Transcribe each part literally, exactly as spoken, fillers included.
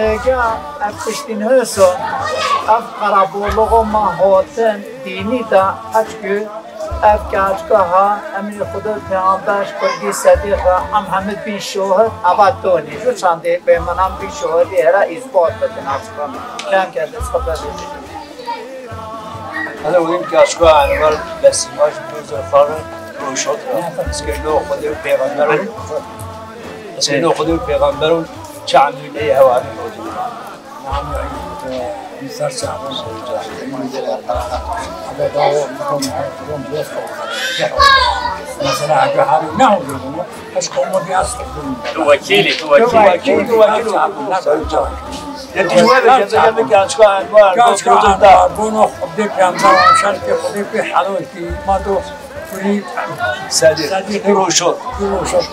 Pêga ev tiştî nihiso, ev qereboligo ma hotin dînî de, hecku ev kehçka ha, emrê Xudo û Pêxember Kurgî Sedîq re, em hemid bîn şohid, eva tonî. Ju çandê bêminan bîn şohidî here îsbat bikin, açıklama. Kem kerdin, xeber. Hele wî kehçka Enwer Besîma ji Zülfar Roşot re. Eskirdo Xwedê û Pêxember û eskirdo Xwedê û Pêxember û çi emrî lê hevalî Roşot. Mesela hege harî ne oldu bunu? Eş komu bir asıl. Tu wekîlî, tu wekîlî. Wekîl, wekîl. Ya tu wekîl, ya tu wekîl. Kehçka Enwer, Kehçka Enwer, bunu Xwedê Pêxember şerkê Xwedê pê helal kî, ma do Sedîq, Sedîq Roşot. Roşot.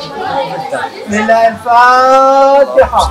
Lillahil Fatiha.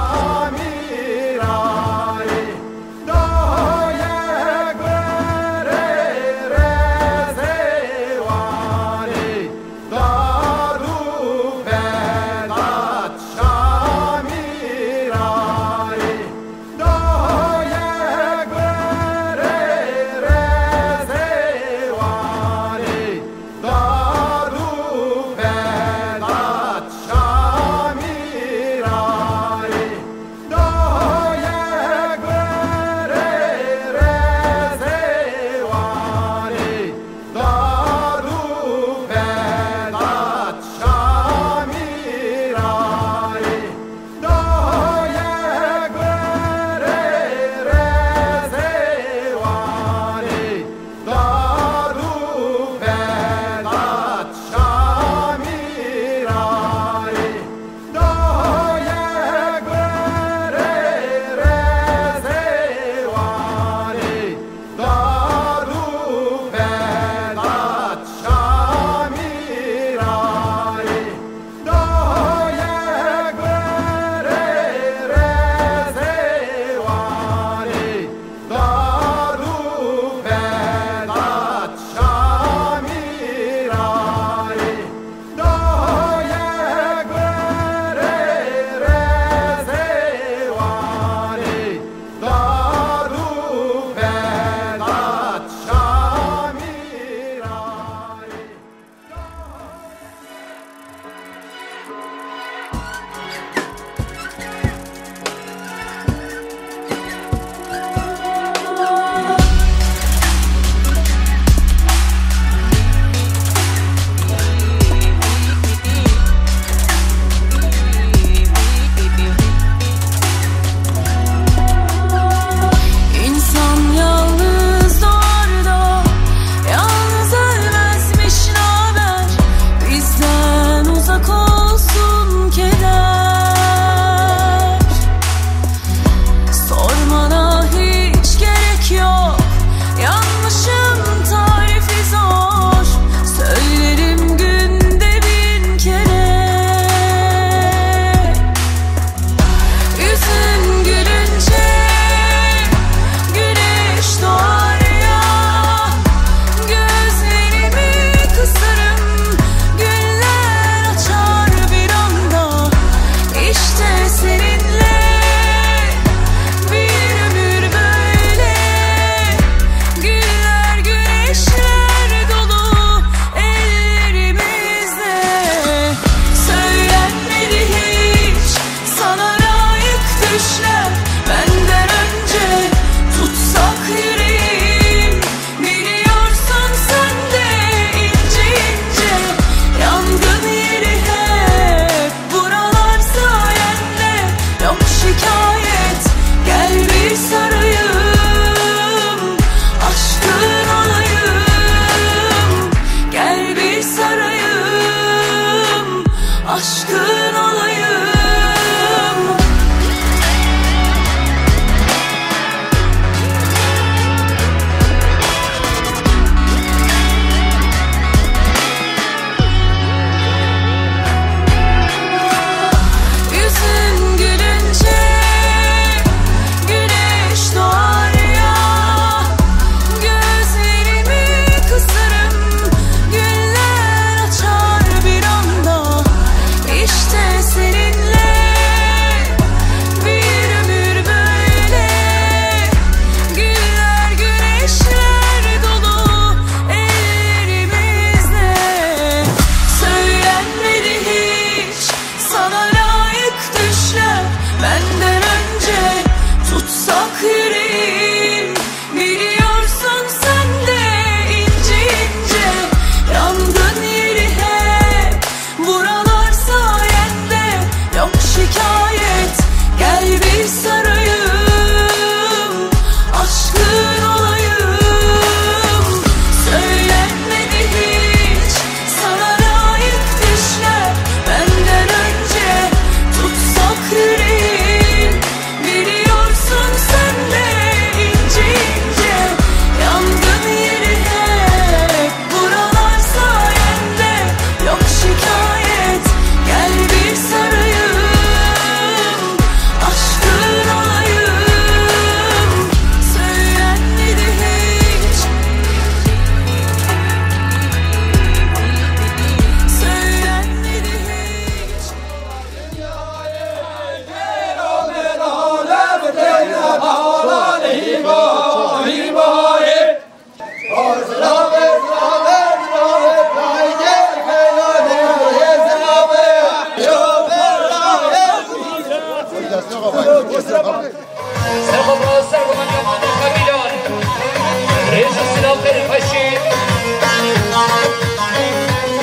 Hêz û silav xêr û xweşî.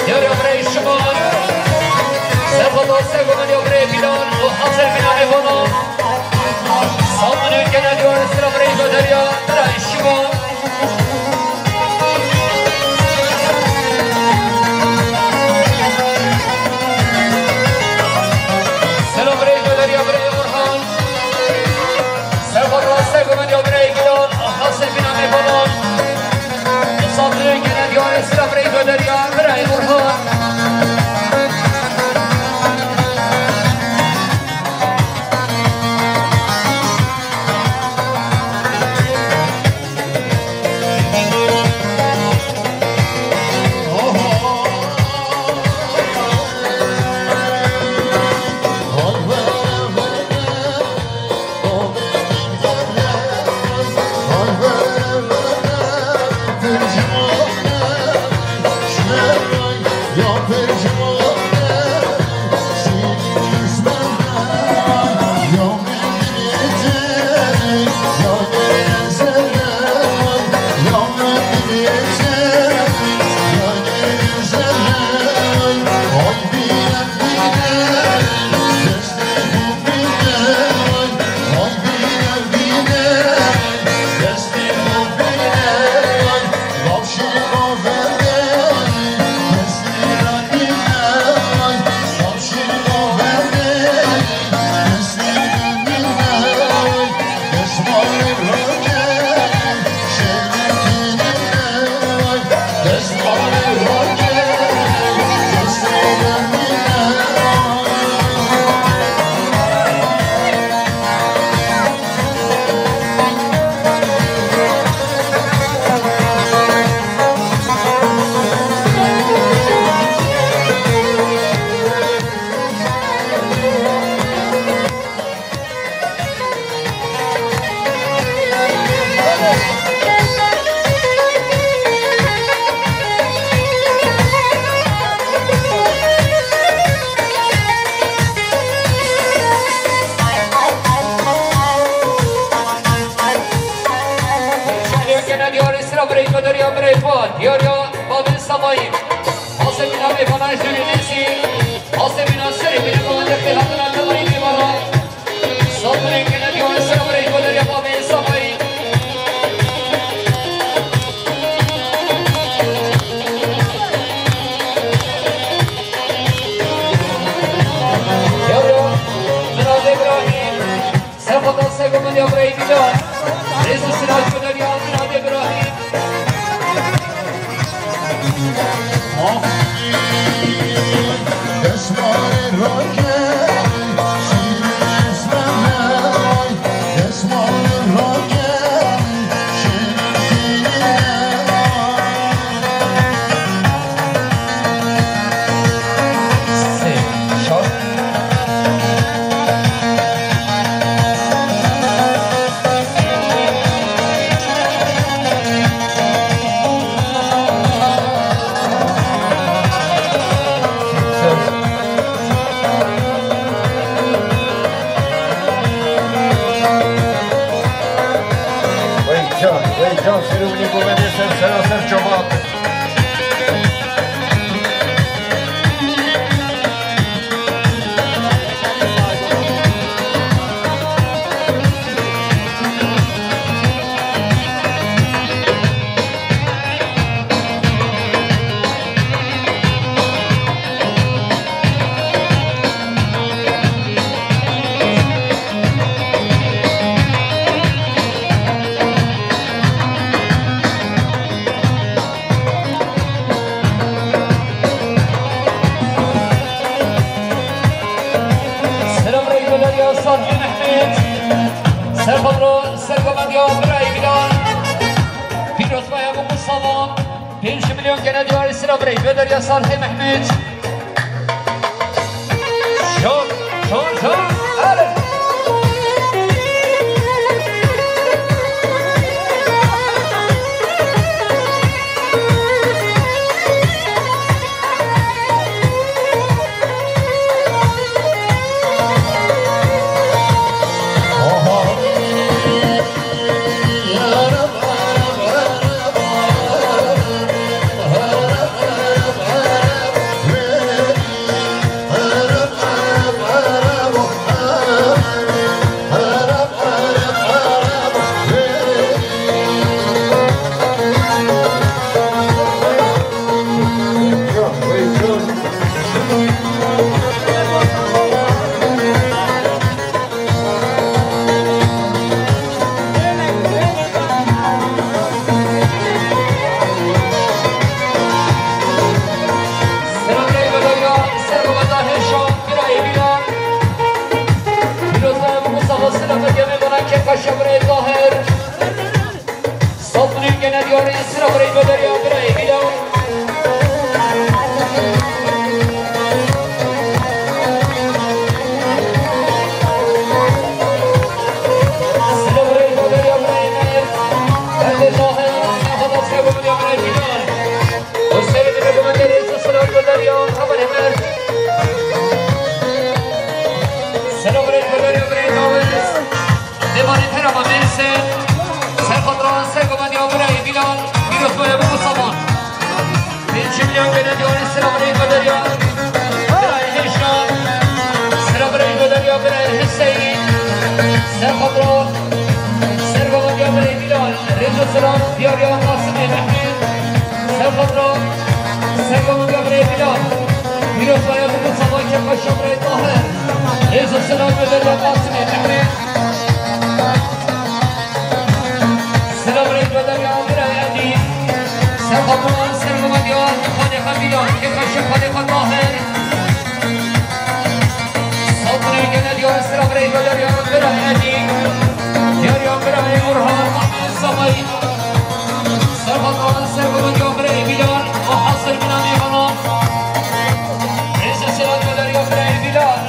Diyariya birayê şivan. Serxwe rastê gomên ya birayê Bîlan û hazir bîna mêvanan. Sağ olun, gene diyarê sira birayê Goderiya, birayê şivan. Selam birayê Goderiya, birayê Orhan. Serxwe rastê gomên ya birayê Bîlan, hazir bîna mêvanan. Misafirin gene diyarê sira birayê Goderiya, birayê Orhan. Şehriyekene diyarê sira bireyko derya bireyko, diyarya babê Sabayî. Asê bîna mêvanan jûrî nêsî, asê bîna serê bîna babê xêl hatina tewarî mêvanan. Safirê gene diyarê sira bireyko derya babê Sabayî. Yaro, Mirad Îbrahîm, Serxwe rastê gomên ya birayê Bîlan. Rêz û silav Goderiya, Mirad Îbrahîm. Wey can, wey can, sirûnî bû bendê ser seraser çoban. Selam reyko derya Sarhê Mehmet. Serxwe ro sergomendiya birayê Bîlan. Pîroz baya bû salam. Pênc milyon gene diyarê sira birayê Goderiya Sarhê Mehmet. Şok, şok, şok. Alê. Diyarê Sira birê Bederiya birayê Bîlal. Sira birê Bederiya birayê Mehmet. Bende Tahir, Sira Bederiya birayê Bîlal. O seyir de Bederiya, Sira Bederiya, Haber Hemer. Sira birê Bederiya birayê Dawis. Lêvanê Terama Mêrsin, ser xatra, ser gomandiya birayê Bîlal, pîroz baye bi saman. Pêncî milyon gene diyarê sira birayê Bederiya, birayê Hêşan, sira birayê Bederiya, birayê Hüseyin, ser xatra, ser gomandiya birayê Bîlal, rêz û selam, diyariya Qasimê Mehmet, ser xatra, ser gomandiya birayê Bîlal, pîroz baye bi saman, kêfa şa birayê Tahir, rêz û selam, Bederiya Qasimê Mehmet. Sira birayê Bederiya birayê Edî. Ser xatra, ser gomandiya Xalê Xebîya, kêfa şa Xalê Xwe Tahir. Sat milyon gene diyarê sira birayê Bederiya birayê Edî. Diyariya birayê Orhan Samay. Ser xatra, ser gomandiya birayê Bîlal. Muhasir bina mêvana. Rêz û selam Bederiya birayê Bîlal.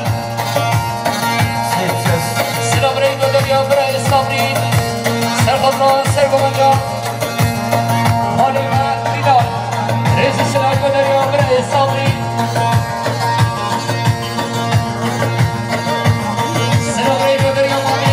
Sira birayê Bederiya birayê Sabrî. Ser xatra, ser gomandiya Halî me Bîlal. Rêz û selam Bederiya birayê Sabrî. Sira birayê Bederiya Mamî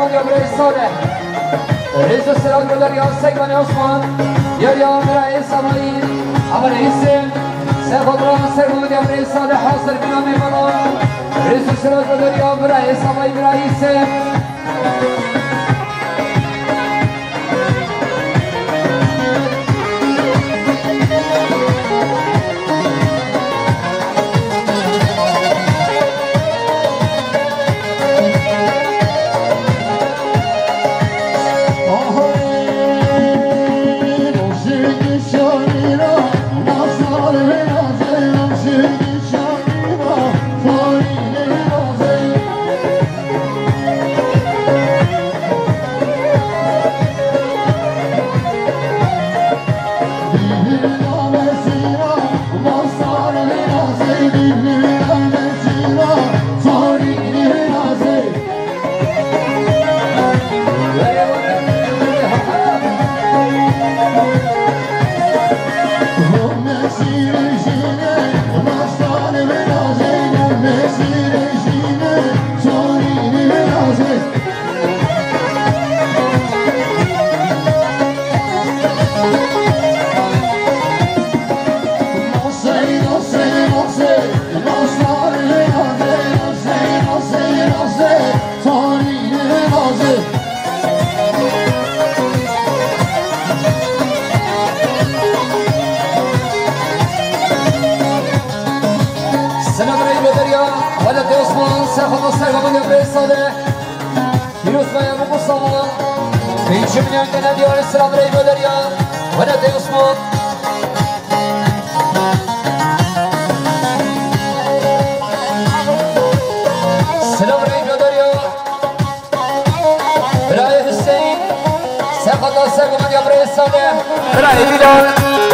Ya birayê Salih. Rêz û selam gönder ya Segmanê Osman. Ya ya birayê Samayî. Ama reîsê. Sexotra Segmanê ya birayê Salih hazir bina mêvana. Rêz û selam gönder ya birayê Samayî birayê Îsê. Selam reylo derya, welatê Osman, serxweda serxweda ya bê sade. Pîroz be ya Mustafa. Pêncî milyon gene diyarê selam reylo derya, welatê Osman. Selam reylo derya. Birayê Hüseyin, serxweda serxweda ya birayê Salih. Birayê Bilal,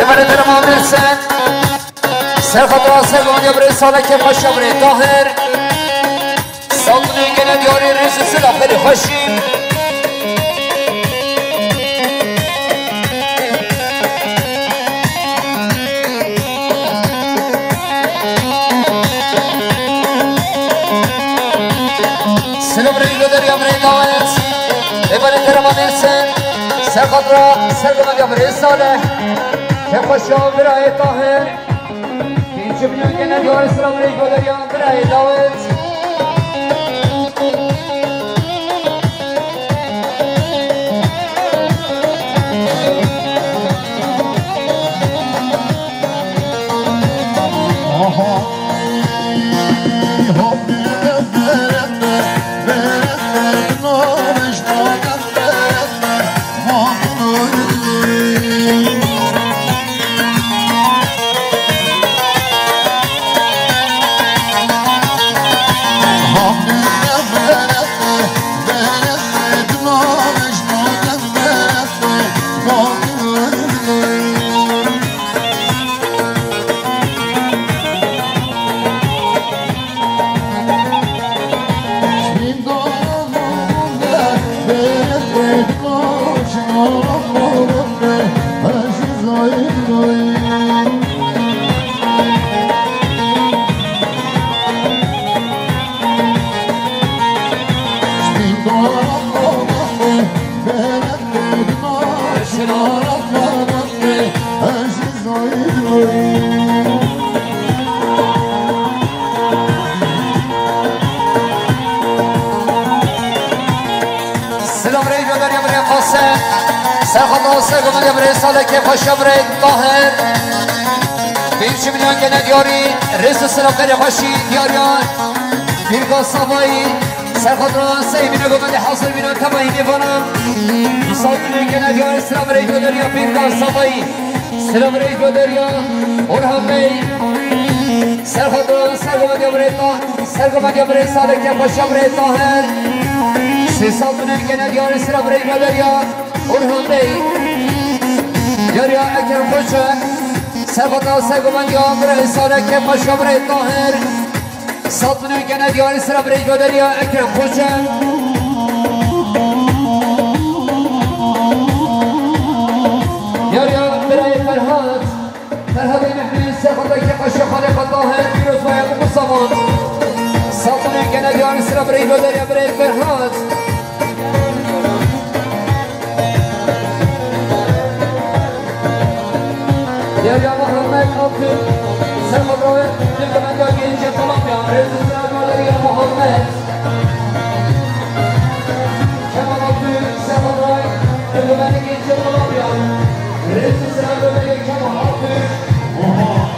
emanet Rema Mersen. Serxweda serxweda ya birayê Salih, kêfxweş ya birayê Tahir. Saldinê gene diyarê rêz û silav berê xweşî. Silav reylo derya birê dawet. Ê berê terema Mêrsin. Serxweda serxweda ya birê Salih. Kêfxweş ya birayê Tahir. Pêncî milyon gene diyarê silav reylo derya birayê dawet. Silav reylo derya birê Qasim. Serxweda serxweda ya birê Salih, kêfxweş ya birê Tahir. Pêncî milyon gene diyarî, rêz û silav berê xweşî diyarya Pîrka Savayî. Serxweda sey bîne gomendê hazir bîne tevayî mêvana. Misafirê gene diyarî silav reylo derya Pîrka Savayî. Silav reylo derya Orhan Bey. Serxweda serxweda ya birê Tahir. Serxweda ya birê Salih, kêfxweş ya birê Tahir. Sê saldinê gene diyarî silav reylo derya Orhan Bey. Derya Ekrem Koçer. Serxweda serxweda ya birê Salih, kêfxweş ya birê Tahir. Saldinê gene diyarî silav reylo derya Ekrem Koçer. Derya birê Ferhat. Ferhatê Mehmet, serxweda kêfxweş ya xalê xwe Tahir, pîroz be ya Mustafa. Saldinê gene diyarî silav reylo derya birê Ferhat. Derya Muhammed Altun, Serhat Roy, Dikmenda Gençe Kalabya, Rezi Serhat Derya Muhammed. Kemal Altun, Serhat Roy, Dikmenda Gençe Kalabya, Rezi Serhat Derya Kemal Altun.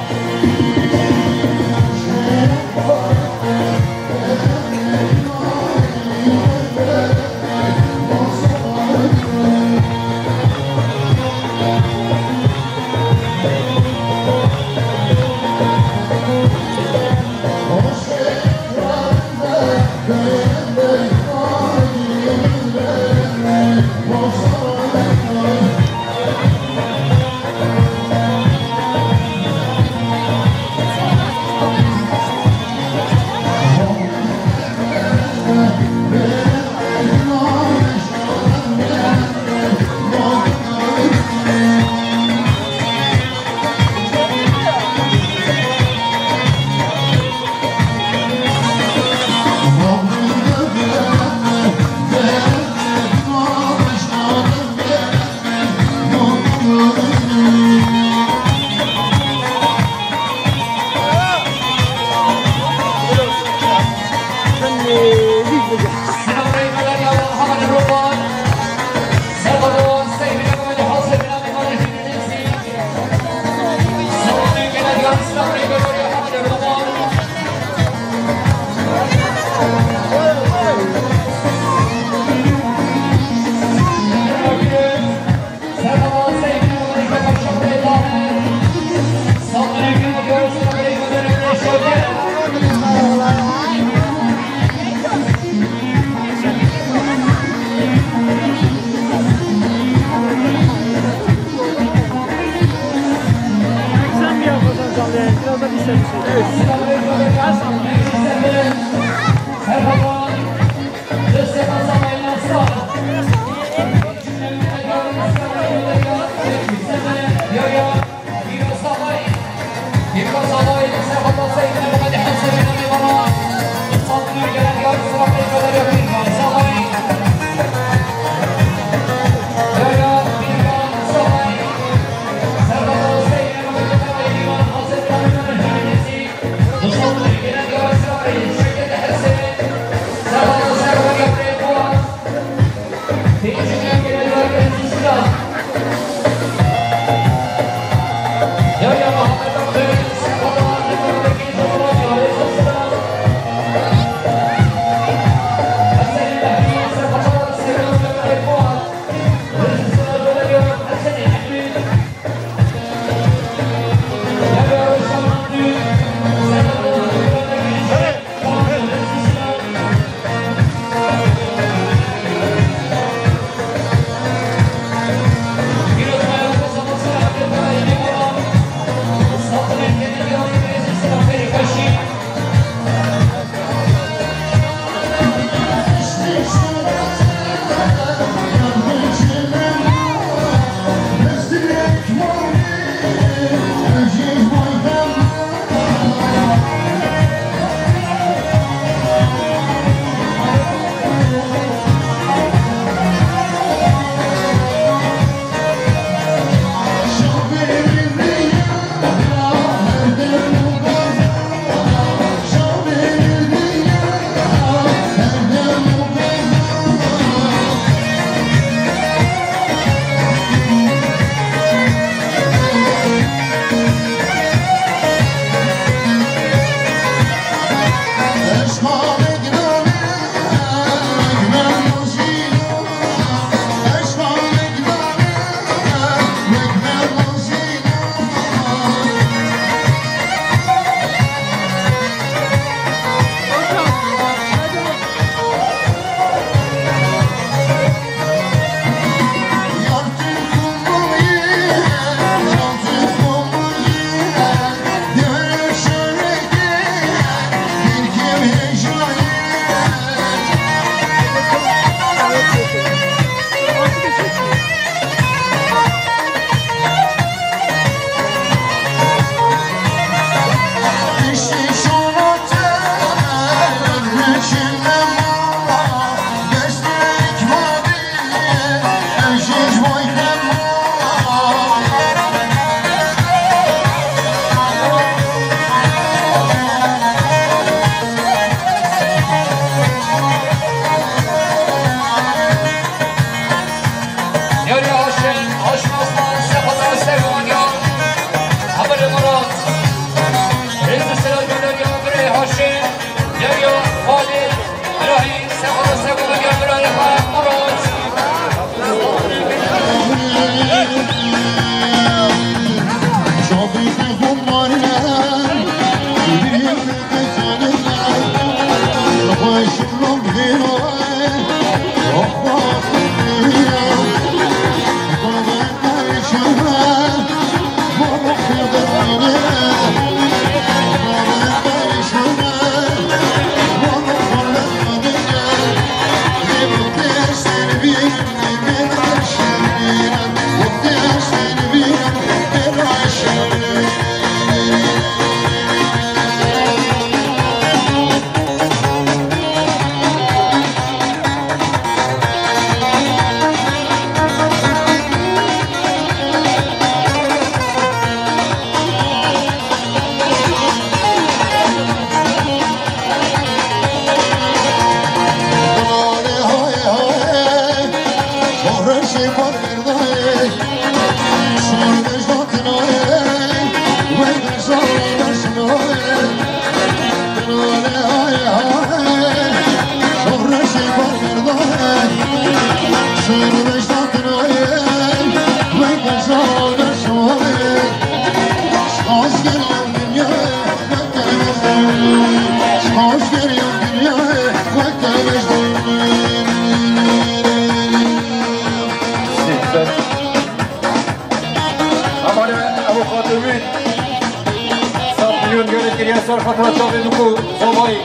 Sen mi yapacaksın canlı yayın? Biraz da biz seni söylüyoruz. Her zaman. Ümit. Sed milyon gere kiriye ser xatira çavê Dûk û Zobayî.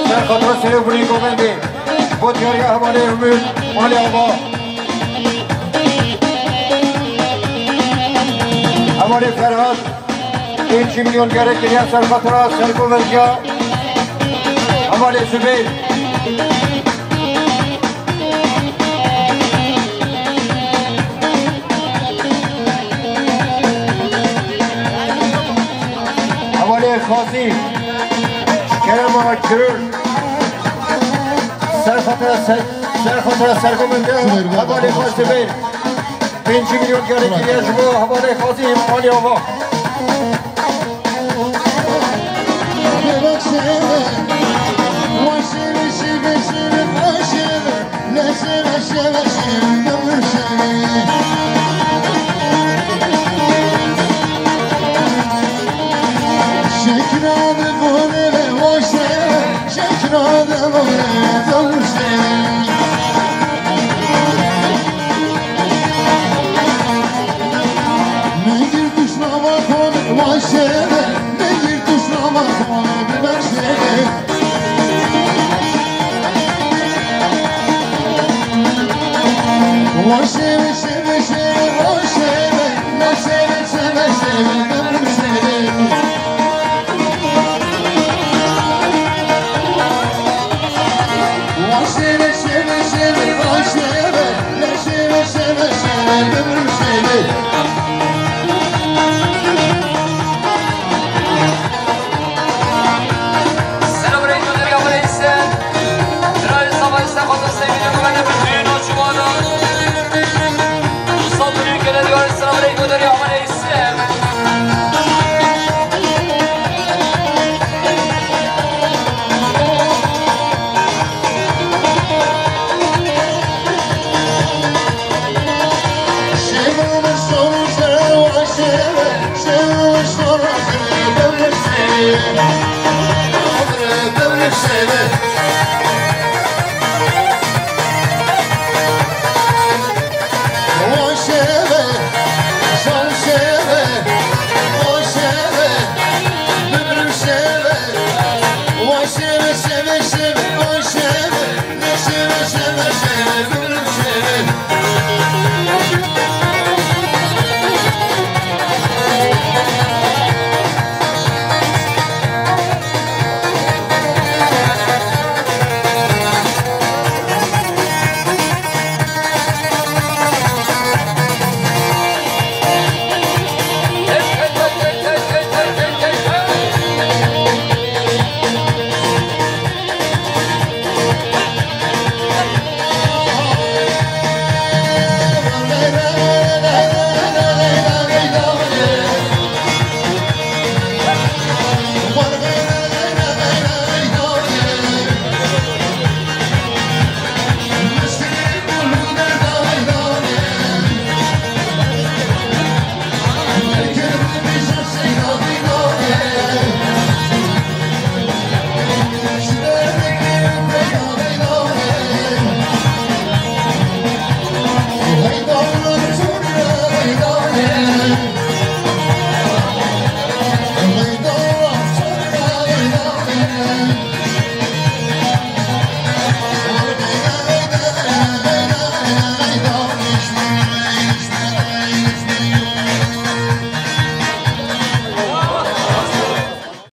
Ser xatira serê binê govendê. Bo diyariya hevalê Ümit, malê ava. Hevalê Ferhat. Pêncî milyon gere kiriye ser xatira sergovendiya hevalê Zubeyr. Hevalê Xazî, Kerema Girol, ser xatira ser, ser xatira sergovendiya hevalê Xazî Bey. Pêncî milyon gere kiriye ji bo hevalê Xazî Malî Ava.